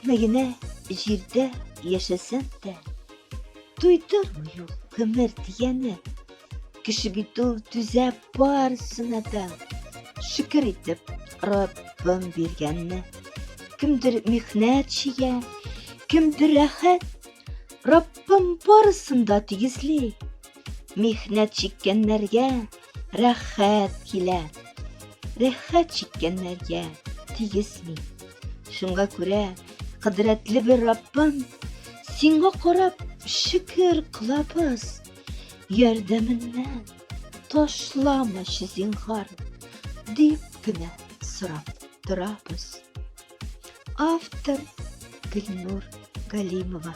Күпме генә җирдә яшәсәң дә, туйдырмый ул гомер дигәне. Кеше бит ул түзә барысына да, шөкер итеп Раббым биргәнне. Кемдер михнәт чигә, кемдер рәхәт, Раббым барысын да тигезли. Михнәт чиккәннәргә рәхәт килә. Рәхәт чиккәннәргә тигезми. Шуңа күрә кодрәтле бер Раббым, сиңа карап шөкер кылабыз. Ярдәменнән ташламачы зинһар, дип кенә сорап торабыз. Автор Гөлнур Галимова.